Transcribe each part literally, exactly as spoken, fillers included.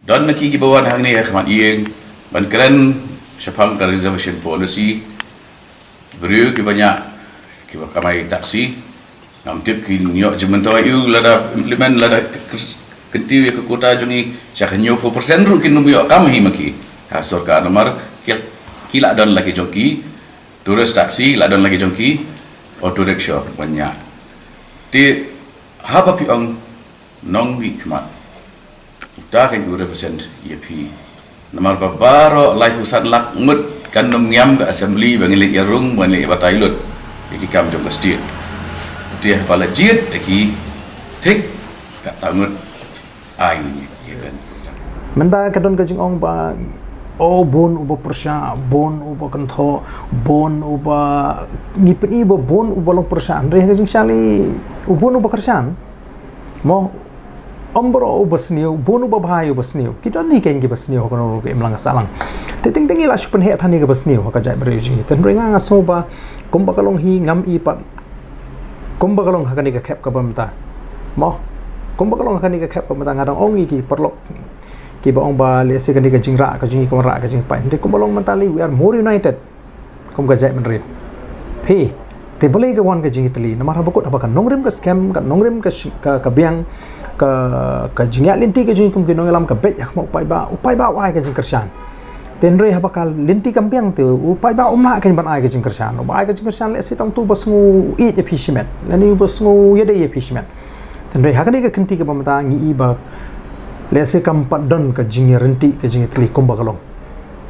Don na ki kiba wan hangne ha khmat ïing ban kren shaphang ka reservation policy. Briew kiba ñiah, kiba kamai taxi, ngam tip kin ïoh jingmyntoi ïa u lada implement, lada k-, k-, kyntiew ïa ka quota jong ngi sha ka hynñiewphew percent ruh kin ym ïoh kam hi ma ki ha sorkar, namar ki, ki la don la ki jong ki tourist taxi, la don la ki jong ki auto rickshaw ban ñiah. Te haba phi ong nongmihkhmat, uta kan u represent ïa phi. Namar ba baroh laiphew san lak ngut kan ym ngiam ka assembly ba ngi leit ïarung, ba ngi leit ïabatai lut ïa ki kam jong ka state. Te haba la jied ïa ki thik, kata ngut ai ngi ïa kan. Mynta ka don ka jingong ba, oh, bun uba pyrshah, bun uba kynthoh, bun uba, ngi pyni ba bun uba long pyrshah. Hynrei ha ka jingshah lei, u bun uba kyrshan, mo, ym baroh uba sniew, bun uba bha ïa uba sniew. Ki don hi keiñ kiba sniew ha kano ka imlang ka sahlang. Te teng teng ngi la shu pynheh than ïa kaba sniew ha ka jaitbynriew jong ngi. Te hynrei nga, nga sngew ba kumba ka long hi ngam i pat kumba ka long ha kane ka khep kaba mynta, mo, kumba ka long ha kane ka khep kaba mynta, nga dang ong ïa ki paralok kiba ong ba lehse kane ka jingrah ka jong ngi ka wanrah ka jingpait. Hynrei kumba long mynta lei, we are more united kum ka jaitbynriew. Phi, te balei ka wan ka jingïatylli? Namar haba kut, haba ka nongrim ka skhem, ka nongrim ka shi-, ka, ka biang, ka, ka jingïaid lynti ka jong ngi kum ki nongïalam ka beit ha khmat u paidbah, u paidbah u ai ka jingkyrshan. Te hynrei haba ka lynti kam biang te u paidbah um lah keiñ ban ai ka jingkyrshan. Uba ai ka jingkyrshan lehse tang utu uba sngew ïeit ïa phi shimet, lane uba sngew ïadei ïa phi shimet. Te hynrei ha kane ka kynti kaba mynta ngi i ba lehse kam pat don ka jingïaryntih, ka jingïatylli kumba ka long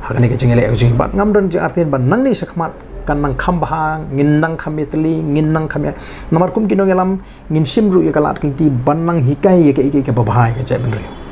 ha kane ka jingïaleh ka jong ngi. Bad ngam don jingartatien ba nangne shakhmat kan nang kham bha, ngin nang kham ïatylli, ngin nang kham ïa, namar kum ki nongïalam ngin shim ruh ïa ka lad ka lynti ban nang hikai ïa kaei kaei kaba bha ïa ka jaitbynriew.